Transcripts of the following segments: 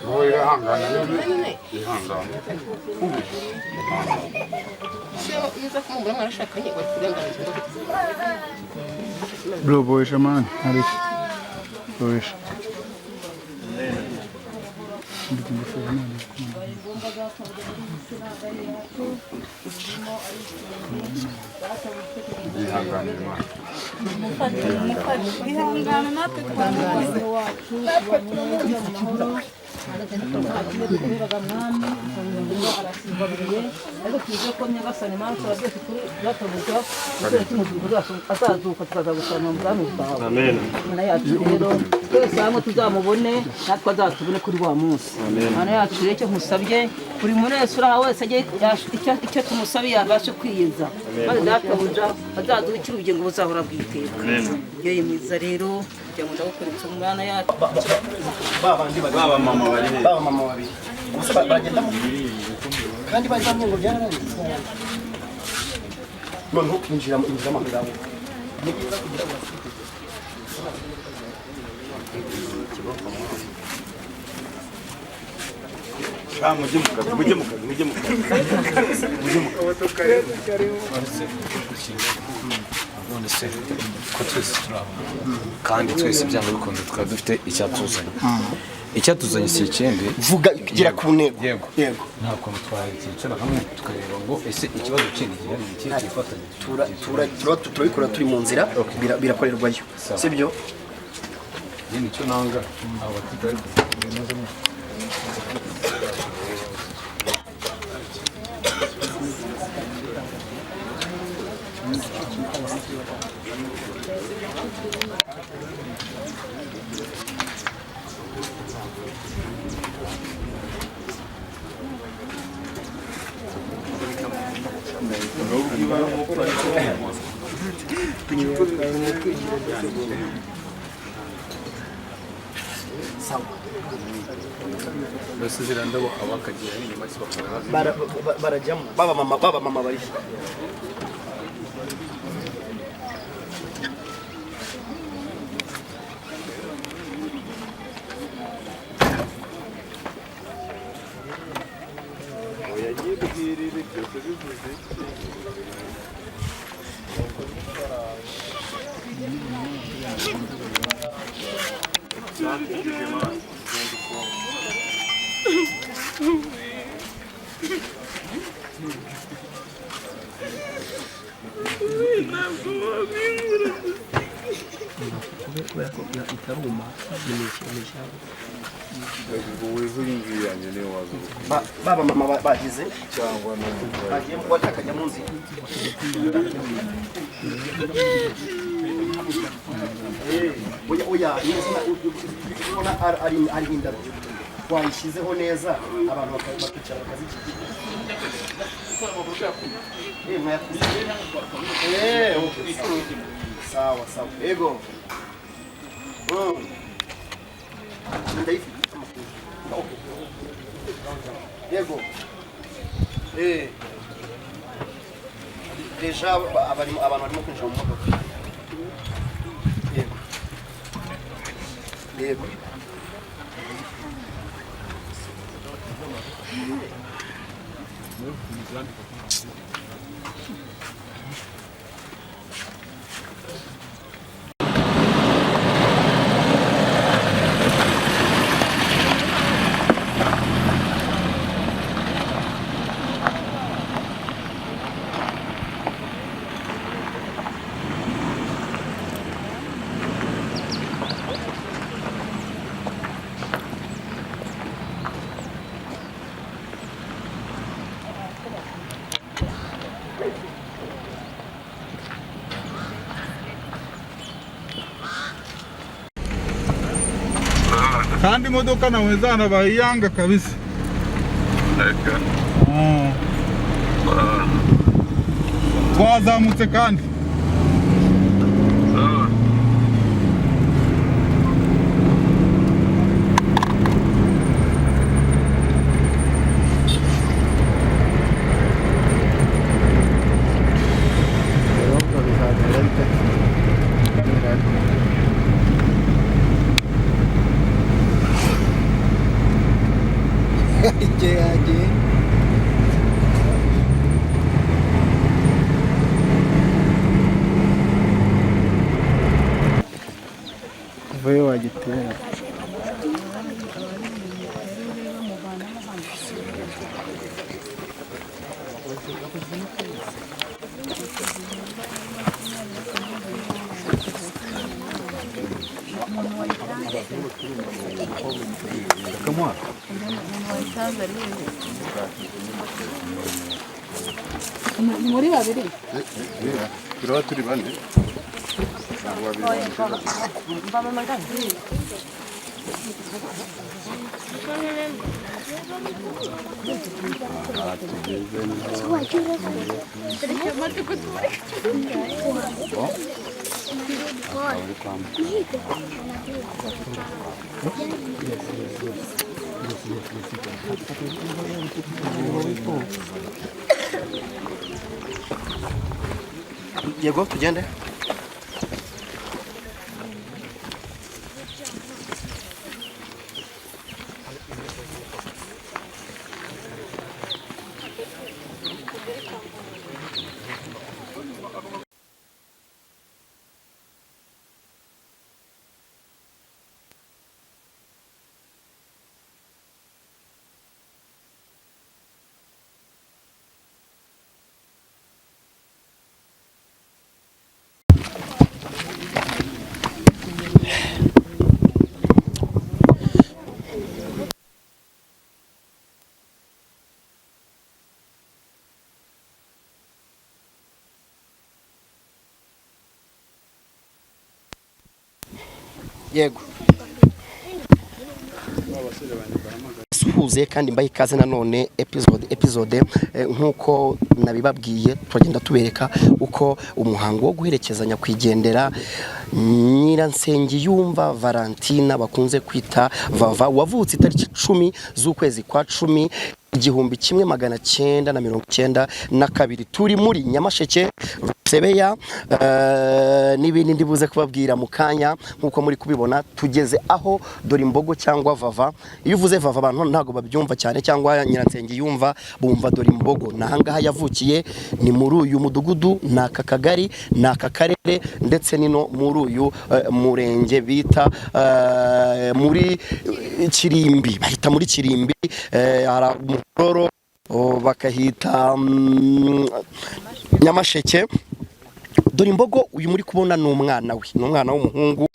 Wowe ihangane, ihangane. Bro, boesha man. Harish. Boesha. Ihangane Imana. Ihangane, natwe twamubuze wacu. Ariko tuzi ko Nyagasani Mana tuba byose turi databuja azazuka, tukazagusanga mu bwami bwawe. Mana yacu rero, twese hamwe tuzamubone, natwe azatubone kuri wa munsi. Mana yacu rero, icyo nkusabye, buri muntu wese uri aha wese ajye icyo tumusabiye abashe kwiyeza, maze databuja azaduhe ubugingo buzahora bwiteka. Yewe mwiza rero, kugira ngo ndagukoreshe mu Mana yacu. Babandi babiri, Baba mama bari he? Baba mama babiri gusa bagendamo kandi bari bamwe ngo byararangiye. Noneho injiramo aho ngaho ni byiza kugira ngo basite. Sha, mujye mu kazi, mujye mu kazi, mujye mu kazi, mujye mu kazi. None se ko twese turi abantu kandi twese byanga bikunze tukaba dufite icyatuzanye, icyatuzanye si ikindi. Vuga, gera ku ntego. Yego. Yego. Nta kuntu twakicara hamwe tukareba ngo ese ikibazo kindi gihari ni ikihe, twifatanye? Turabikora turi mu nzira, birakorerwayo. Sawa. Sibyo? Njye nicyo nanga, abo batitari. Sawa. Mbese ziriya ndabo abakagira inyuma se bakaba Barajyamo baba mama bari. Oya, nyibwirire byose bivuze iki? Kubera ko itaruma. Ubwo wezuye inzu yanjye niyo waza. Baba mama bagize cyangwa n'umugore. Bagiye wakajya mu nzira. Oya, oya, neza ubona ari indabyo wayishyizeho neza, abantu bakicara bakazikikira. Mwayakuze. Okay. Sawa sawa, ego. Ndayifite. Okay. Yego. Déjà abantu barimo kwinjira mu modoka. Yego. Yego. Kandi imodoka na wenzana bayanga kabisa. Ah. Twazamutse kandi. Igihe yagiye. Kuvayo wagitera. Muri babiri. Turaba turi bane. Ntabwo babiri bane. Yego, tugende. Yego, suhuze kandi mbahe ikaze nanone. Episode nk'uko nabibabwiye, turagenda tubereka uko umuhango wo guherekeza nyakwigendera Nyiransengiyumva Valentina bakunze kwita Vava, wavutse itariki 10 z'ukwezi kwa 10 1992. Turi muri Nyamasheke, Rusebeya, n'ibindi ndibuze kubabwira mu kanya. Nk'uko muri kubibona, tugeze aho dore imbogo cyangwa Vava. Iyo uvuze Vava abantu ntabwo babyumva cyane, cyangwa Nyiransengiyumva, bumva dore imbogo. Ni ahangaha yavukiye, ni muri uyu mudugudu, ni aka kagari, ni aka karere, ndetse nino muri uyu murenge bita muri Kirimbi. Bahita muri Kirimbi, hari Umuhororo, bakahita Nyamasheke. Dore imbogo uyu muri kubona ni umwana we, ni umwana w'umuhungu.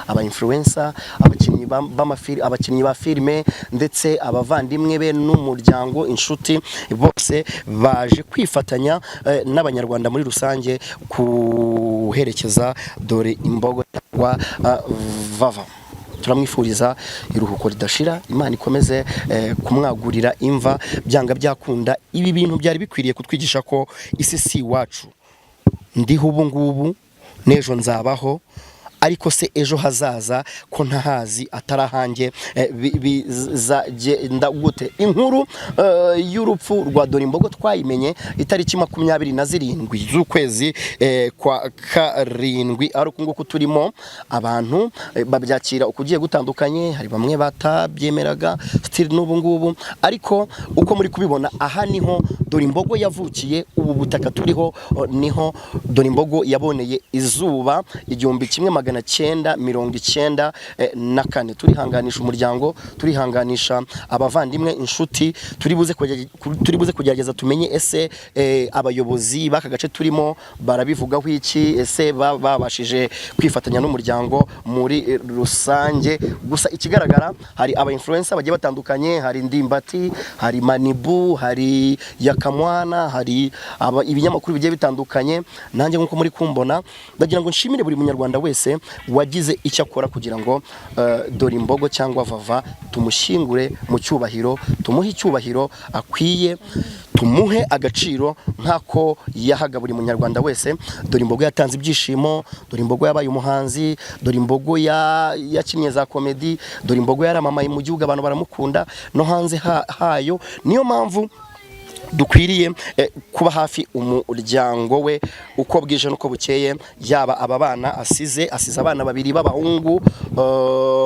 Aba influencer, abakinnyi b'amafilime, abakinnyi ba filime, ndetse abavandimwe be n'umuryango, inshuti, bose baje kwifatanya n'abanyarwanda muri rusange kuherekeza dore imbogo cyangwa Vava. Turamwifuriza iruhuko ridashira, Imana ikomeze kumwagurira imva. Byanga byakunda, ibi bintu byari bikwiriye kutwigisha ko isi si iwacu. Ndiho ubu ngubu, n'ejo nzabaho, ariko se ejo hazaza ko ntahazi, atari ahanjye, bizagenda gute? Inkuru y'urupfu rwa dore imbogo twayimenye itariki 27 z'ukwezi kwa karindwi, ari uku nguku turimo. Abantu babyakira ukugiye gutandukanye, hari bamwe batabyemeraga still n'ubu ngubu. Ariko uko muri kubibona, aha niho dore imbogo yavukiye. Ubu butaka turiho, niho dore imbogo yaboneye izuba 1994. Turihanganisha umuryango, turihanganisha abavandimwe, inshuti. Turi buze kugerageza tumenye ese abayobozi b'aka gace turimo barabivugaho iki, ese babashije kwifatanya n'umuryango muri rusange. Gusa ikigaragara, hari aba influencer bagiye batandukanye, hari Ndimbati, hari Manibu, hari Yakamwana, hari ibinyamakuru bigiye bitandukanye. Nanjye nk'uko muri kumbona, ndagira ngo nshimire buri munyarwanda wese wagize icyo akora kugira ngo dore imbogo cyangwa Vava tumushyingure mu cyubahiro, tumuhe icyubahiro akwiye, tumuhe agaciro nk'ako yahaga buri munyarwanda wese. Dore imbogo yatanze ibyishimo, dore imbogo yabaye umuhanzi, dore imbogo yakinnye za comedy, dore imbogo yaramamaye mu gihugu, abantu baramukunda no hanze hayo. Niyo mpamvu Dukwiriye kuba hafi umuryango we uko bwije n'uko bukeye. Yaba aba bana asize abana babiri b'abahungu,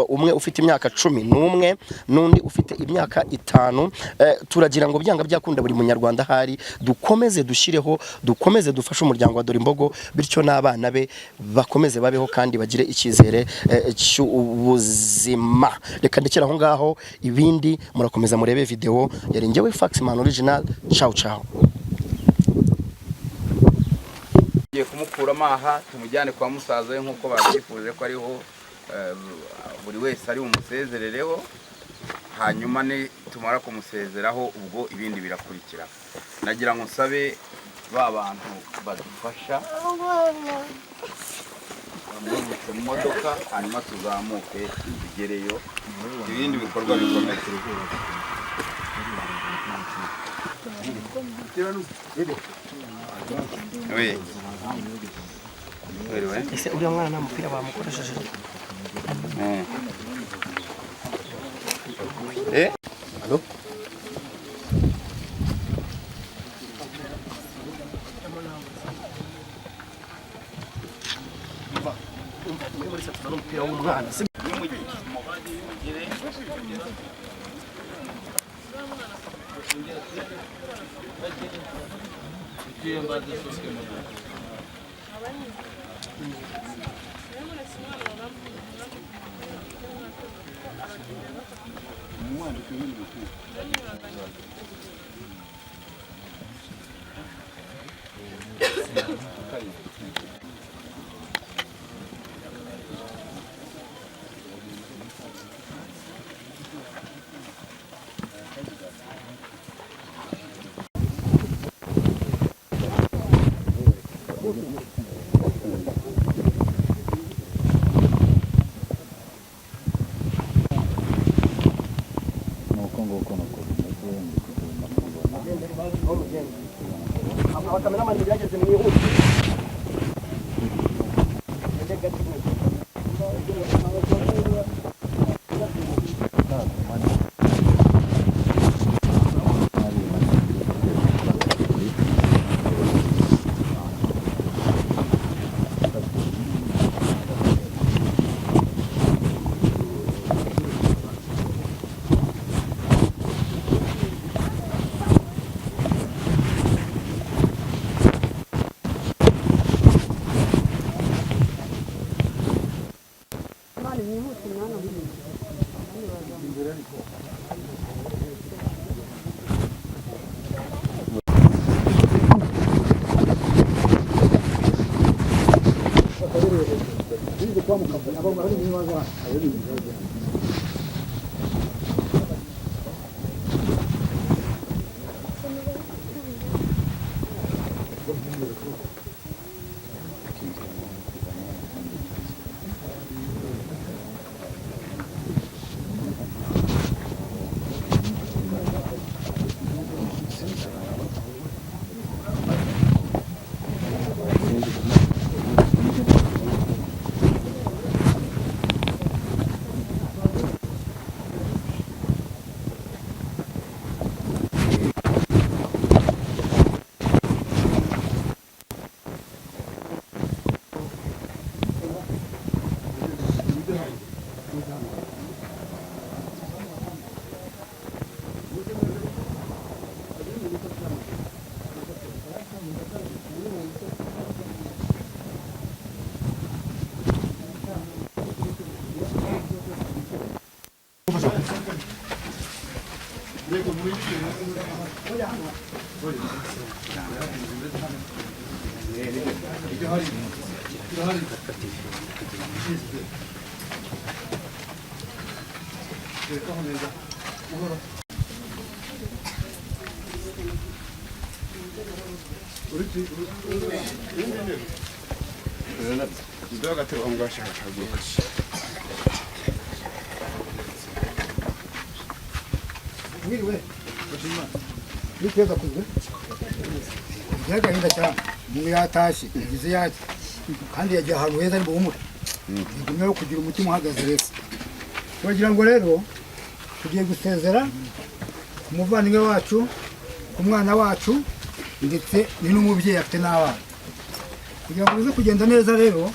umwe ufite imyaka 11 n'undi ufite imyaka 5. Turagira ngo byanga byakunda buri munyarwanda ahari dukomeze dushyireho, dukomeze dufashe umuryango wa Dorimbogo, bityo n'abana be bakomeze babeho kandi bagire icyizere cy'ubuzima. Reka ndekere aho ngaho, ibindi murakomeza murebe video. Yari njyewe Faxman Original. Ciao ciao. Tugiye kumukuramo aha tumujyane kwa musaza we nk'uko babyifuje ko ariho buri wese ari bumusezerereho, hanyuma nitumara kumusezeraho ubwo ibindi birakurikira. Nagira ngo nsabe ba bantu badufasha bamurutse mu modoka, hanyuma tuzamuke tugereyo ibindi bikorwa bikomeye. Oui. Oui, oui. Ese uriya mwana nta mupira bamukoresheje? Eh? Allo? Mwiriwe. Niteza kuzwe. Byagahinda cyane. Umuntu yatashye, yagize yake. Kandi yagiye ahantu heza ari buhumure. Bigumyeho kugira umutima uhagaze wese. Turagira ngo rero tugiye gusezera umuvandimwe wacu Ku mwana wacu, ndetse ni n'umubyeyi, afite n'abana. Kugira ngo bize kugenda neza rero,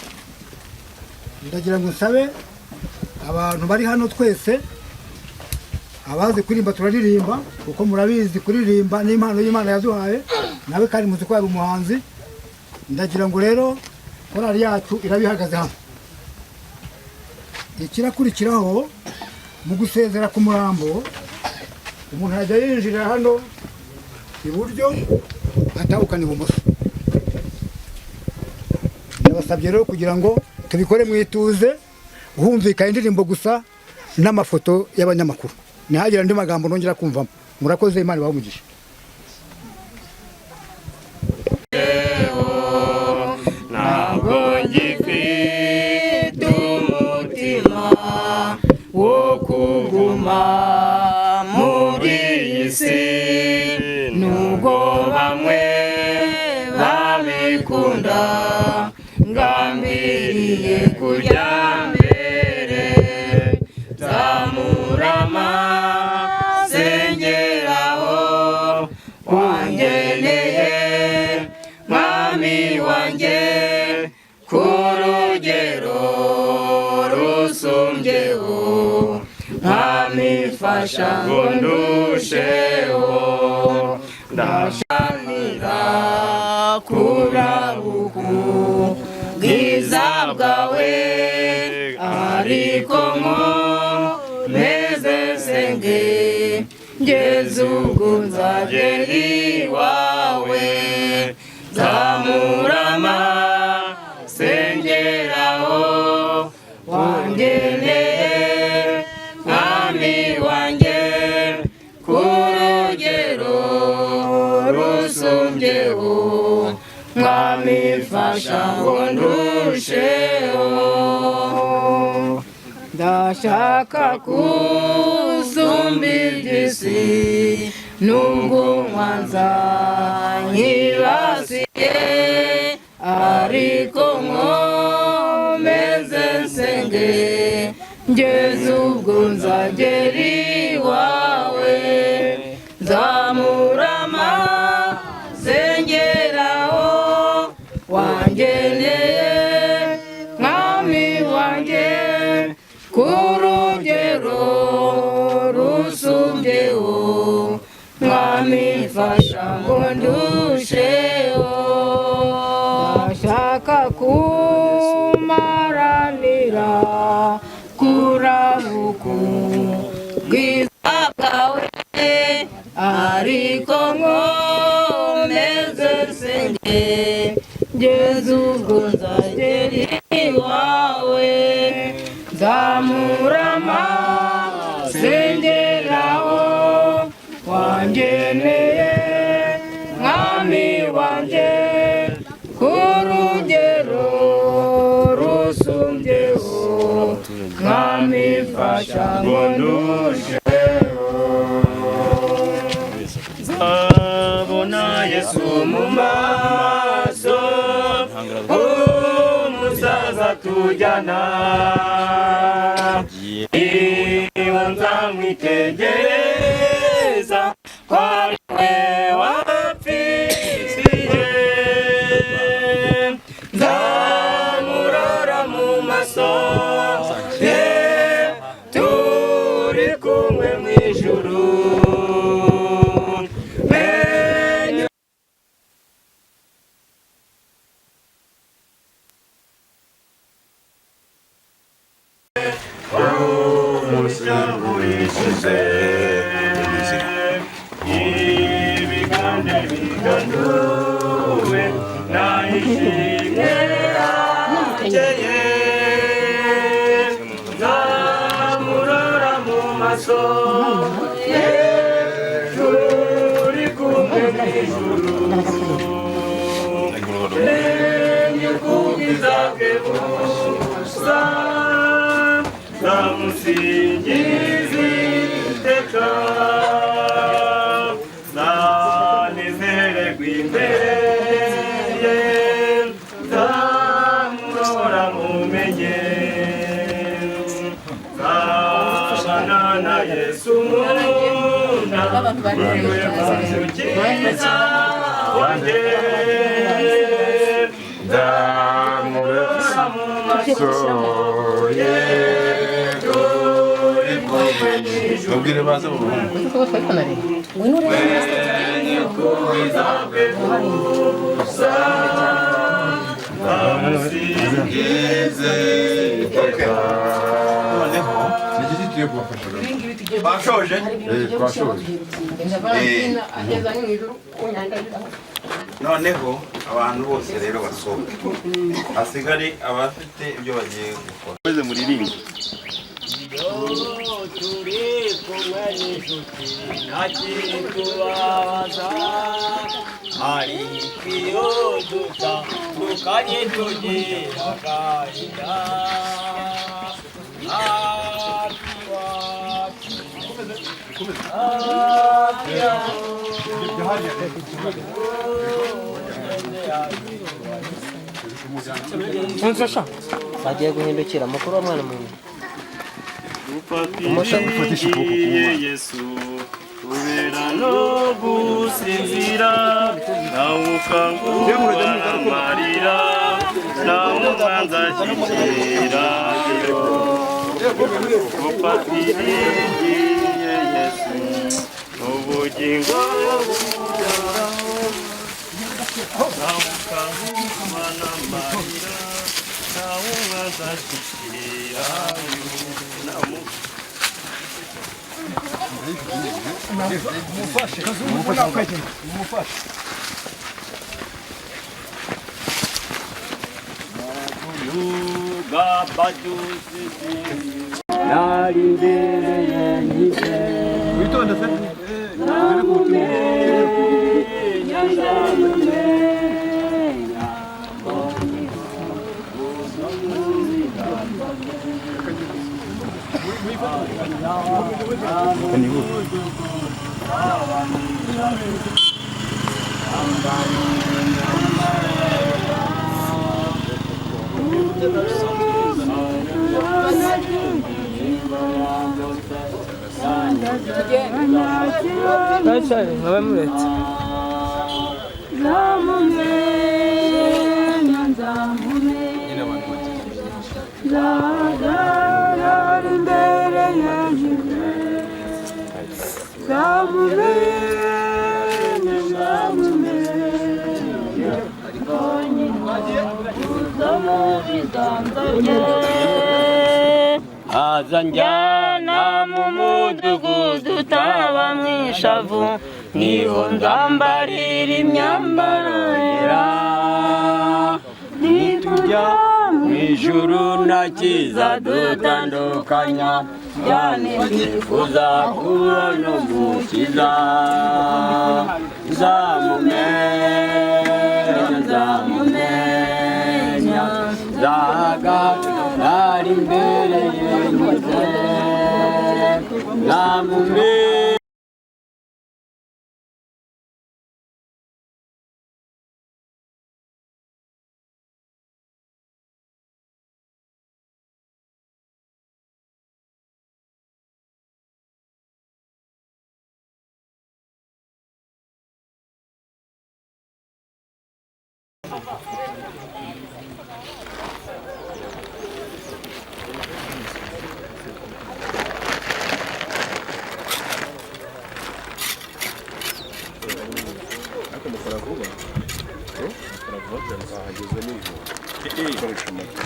ndagira ngo nsabe abantu bari hano twese, abazi kuririmba turaririmba, kuko murabizi kuririmba n'impano y'Imana yaduhaye, nawe kandi muzi ko yari umuhanzi. Ndagira ngo rero korali yacu irabihagaze hano. Ikirakurikiraho mu gusezera ku murambo, umuntu ajya yinjira hano iburyo, atahukana ibumoso. Ndabasabye rero kugira ngo tubikore mu ituze, humvikana indirimbo gusa n'amafoto y'abanyamakuru, ntihagire andi magambo nongera kumvamo. Murakoze, Imana ibahe umugisha. Ntabwo ngifite umutima wo kuguma muri iyi si, nubwo bamwe babikunda. Ngambiriye kujya mbere, nzamurama sengeraho wangeneye, mwami wanjye, ku rugero rusumbyeho. Mwami, fasha ngo ndusheho, ndashanira kurabuku bwiza bwawe, ariko nkomeze senge ngeze ubwo nzagera iwawe. Nzamurama sengeraho wangeneye, mwami wanjye, ku rugero rusumbyeho. Mwami, fasha ngo ndusheho. Ndashaka kusumba iby'isi, nubwo mwanza nyibasiye, ariko nkomeze nsenge ngeze ubwo nzagera iwawe. Nzamurama sengeraho wangeneye, mwami wanjye, ku rugero rusumbyeho. Mwami, fasha ngo ndusheho. Ndashaka kumaranira kurabuku bwiza bwawe, ariko nkomeze nsenge ngeze ubwo nzagera iwawe. Nzamurama sengeraho wangeneye, mwami wanjye, ku rugero rusumbyeho. Mwami, fasha ngo ndusheho. Nzabona Yesu mu maso, umusaza tujyana, iyo nzamwitegereza ko ari we wapfiriye. Nzamurora mu maso ye, turi kumwe mu ijuru. Menye umushaburishize ibigande biganduwe nayishimye yakeye. Nzamurora mu maso ye, turi kumwe mu ijuru. Menye ubwiza bwe busa, nzamusingiza iteka, nzanezererwa imbere ye, nzamurora mumenye. Nzabana na Yesu nkunda. Niwe mukiza wanjye Nzamurora mu maso ye turi kumwe n'ijuru. Babwire baze babahungu. Menye ubwiza bwe busa ndamusingize iteka. Noneho ni iki tugiye kubafasha? Bashoje? Twashoje. Noneho abantu bose rero basohoke, hasigare abafite ibyo bagiye gukora. Maze muririmbe. Turi kumwe n'inshuti ntakitubabaza, ariko iyo dutandukanye tugira agahinda. Hafi iwacu, hafi yacu, Bagiye guhindukira mukuru wa mwana muntu. Ufatiriye Yesu kubera no gusinzira, nawukangura amarira, nawubanza ashyikira. Ufatiriye Yesu ubugingo buhoraho, nawukangura n'amarira, nawubanza ashyikira. Mumufashe. Mumufashe. Witonde se. Muretse. Nzamumenya, nzamumenya, nzahagarara imbere yanjye. Nzamumenya, nzamumenya, mbonye uza mu biganza bye. Aza njyana mu mudugudu utaba mwishavu, niho nzambarira imyambaro yera. Nitujya mu ijuru nta cyiza dutandukanya, cyane ndifuza kubona umukiza. Nzamumenya, nzamumenya, nzahagarara imbere ye nkize. Nzamumenya. Ariko mukora vuba. Mukora vuba cyane bahageze nijoro. Gukoresha moto.